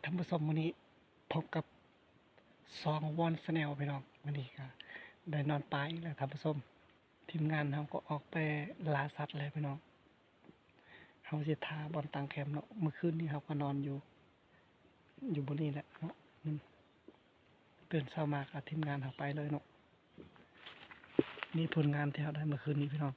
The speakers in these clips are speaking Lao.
ທ່ານຜູ້ຊົມ ມື້ນີ້ພົບກັບຊ່ອງ One Channel ພີ່ນ້ອງ. ມື້ນີ້ກະໄດ້ນອນປ່າອີກແລ້ວທ່ານຜູ້ຊົມ. ທີມງານເຮົາກໍອອກໄປລ່າສັດແລ້ວພີ່ນ້ອງ. ເຮົາຊິຖ້າບ່ອນຕັ້ງແຄມເນາະ. ມື້ຄືນນີ້ເຮົາກໍນອນຢູ່ ຢູ່ບ່ອນນີ້ແຫຼະເນາະ. ອືມ ຕື່ນເຊົ້າມາກໍທີມງານເຮົາໄປເລີຍເນາະ. ນີ້ຜົນງານທີ່ເຮົາໄດ້ມື້ຄືນນີ້ພີ່ນ້ອງ.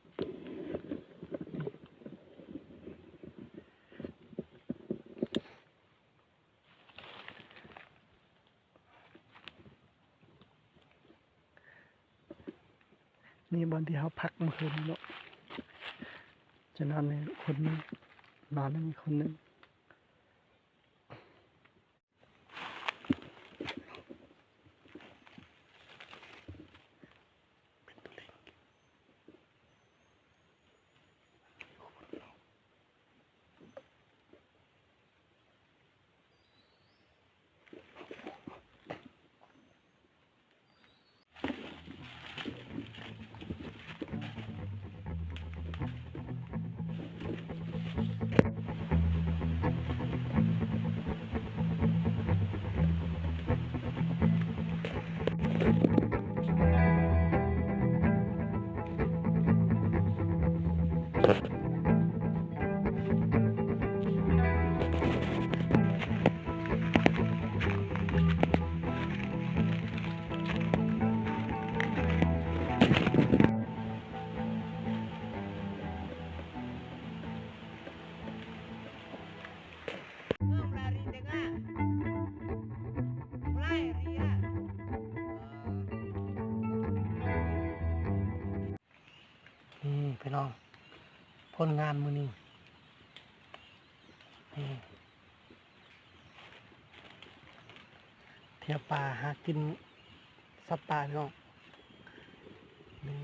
ນີ້ບ່ອນທີ່ເຮົາພັກມື້ຄືນນີ້ເນາະ. ຈະນອນນີ້ຄົນໜຶ່ງ ນອນນີ້ຄົນໜຶ່ງ. ນີ້ພີ່ນ້ອງ ຜົນງານມື້ນີ້ ນີ້ ທ່ຽວປ່າຫາກິນສັດປ່າພີ່ນ້ອງ ນີ້.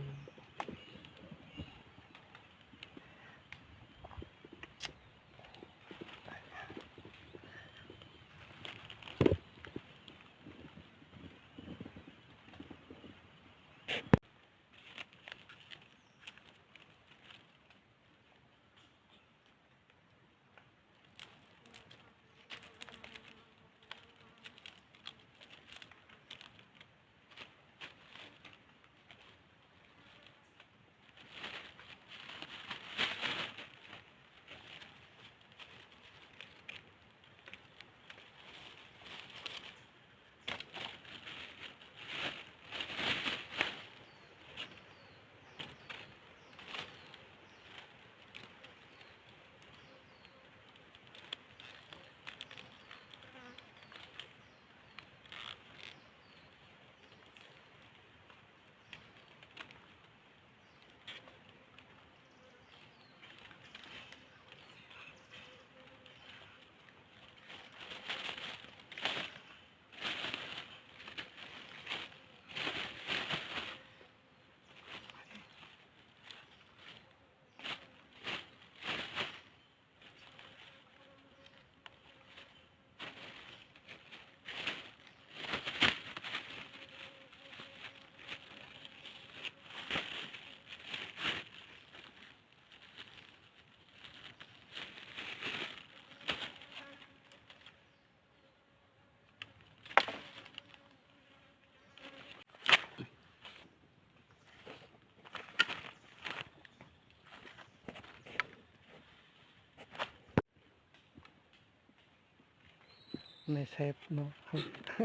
ໃນແຊບເນາ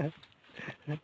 ະ.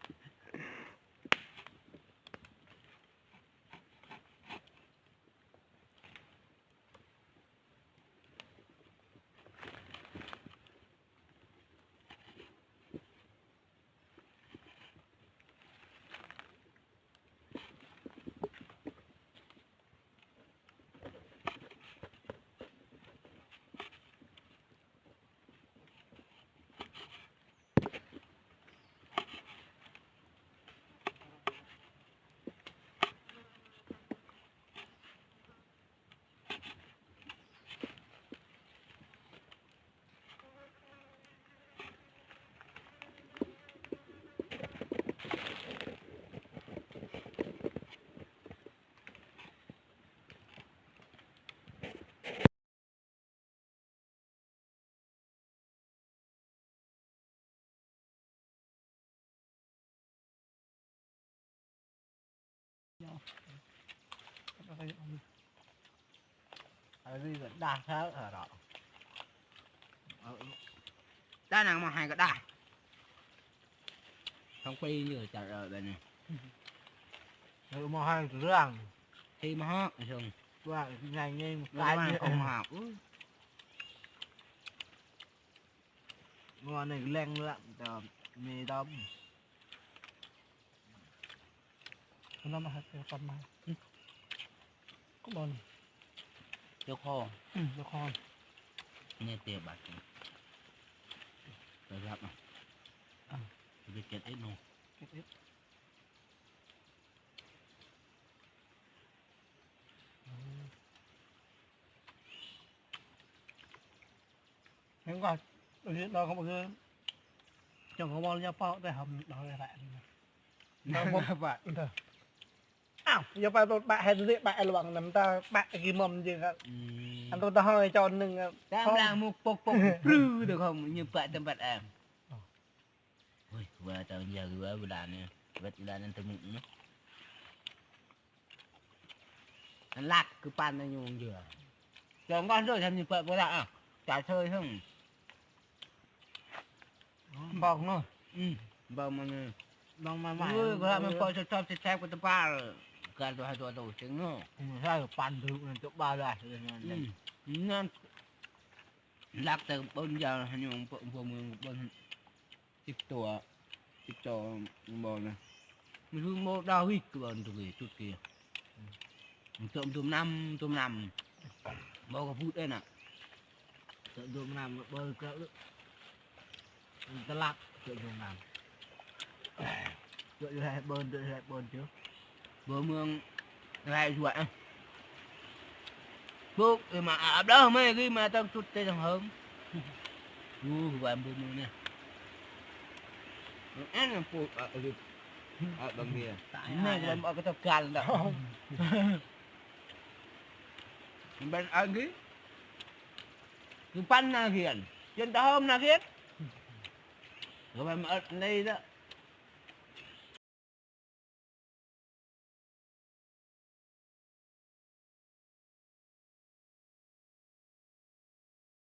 ເອົາດີກໍໄດ້ແທ້ເນາະ ໄດ້ນາງມາໃຫ້ກໍໄດ້ ທັງປີຢູ່ຈັດເອົາແບບນີ້ ເອີ ມາໃຫ້ເລື່ອງ ທີ່ມາຮອດ ວ່າໃຫຍ່ເງິນ ກາຍເງິນ ຂອງມາຫາ ເມື່ອວານນີ້ແລ່ງເມືອ ແຕ່ມີດອມ ເພິ່ນເອົາມາໃຫ້ ເອົາກັບມາ ກໍບໍ່ ເຈົ້າຂອງ ອືມ ເຈົ້າຂອງ ນີ້ເຕະບາດ ໄປຮັບ ອ່າ ຊິໄປເກັບເອັດເນາະ ເກັບເອັດ ອືມ. ເຫັນວ່າ ອັນນີ້ເຮົາກໍຄື ເຈົ້າກໍເວົ້າຢ່າເປົ່າ ແຕ່ເຮົາເອົາໄດ້ຫຼາຍອັນນີ້ນະ ເຮົາບໍ່ປະ ເດີ ອ້າວ ຢ່າໄປໂດນປະ ໃຫ້ເລະປະ ໃຫ້ລະວັງນຳ ແຕ່ປະກີ່ໝ່ອມຈິງ ອືມ ອັນໂຕເຮົາໃຫ້ເຈົ້າໜຶ່ງ ແຕ່ລາງມຸກປົກໆ ປຶ້ເດີ ເຂົາຍັງປະຈຳບັດແອມ ໂອ້ຍ ວ່າແຕ່ເວລານີ້ ເວລານັ້ນຕະມຸກເນາະ ອັນລັກຄືປານນາຍຍົງເທື່ອ ຈອງກ່ອນເດີ ທຳນີ້ເປີດບໍ່ໄດ້ ອ້າວ ຈ່າຍເຊີຍເຖິງ ບອກເນາະ ອືມ ບອກມາເລີຍ ບອກມາໃໝ່ ເອີ ກໍມັນພໍຊອບໆ ແຊບໆ ກໍຕະປາ ການຕົວໃຫ້ຕົວໂຕເສັງເນາະ ອືມ ໃຊ່ ປັນຖືກນັ້ນ ຈະບ້າໄດ້ ອືມ ນັ້ນ ລັກແຕ່ເບິ່ງຢາວ ໃຫ້ຍອງພວກເມືອງເບິ່ງ ສິບຕົວ ສິບສອງ ບໍ່ນະ ມັນຄືໂມດາວິດ ຕົວນັ້ນ ຕົວນີ້ ຊຸດນີ້ ອືມ ຕົມ ຕົມນ້ຳ ຕົມນ້ຳ ບໍ່ກໍພູດເດ້ນະ ຕົມນ້ຳ ບໍ່ກໍ ຕະລັກ ຕົມນ້ຳ ຕົມໃຫ້ເບິ່ງ ຕົມໃຫ້ເບິ່ງ ເບິ່ງເມືອງ ໄລ່ສວຍ ປຸກ ເອີ ມາອາບແລ້ວ ມາຄືມາຕັ້ງຈຸດແຕ່ທາງເທິງ ຢູ່ວ່າບໍ່ມື້ນີ້ ອັນນັ້ນປູກ ອາ ອາ ບາງທີ ຕາຍ ແມ່ນ ອາ ບໍ່ກະຕົກກັນດອກ ມັນເປັນອັນທີ່ ຄືປັນນາຂຽນ ຈນຕາຫອມນາຂຽນ ກໍວ່າມັນເອົາໃນລະ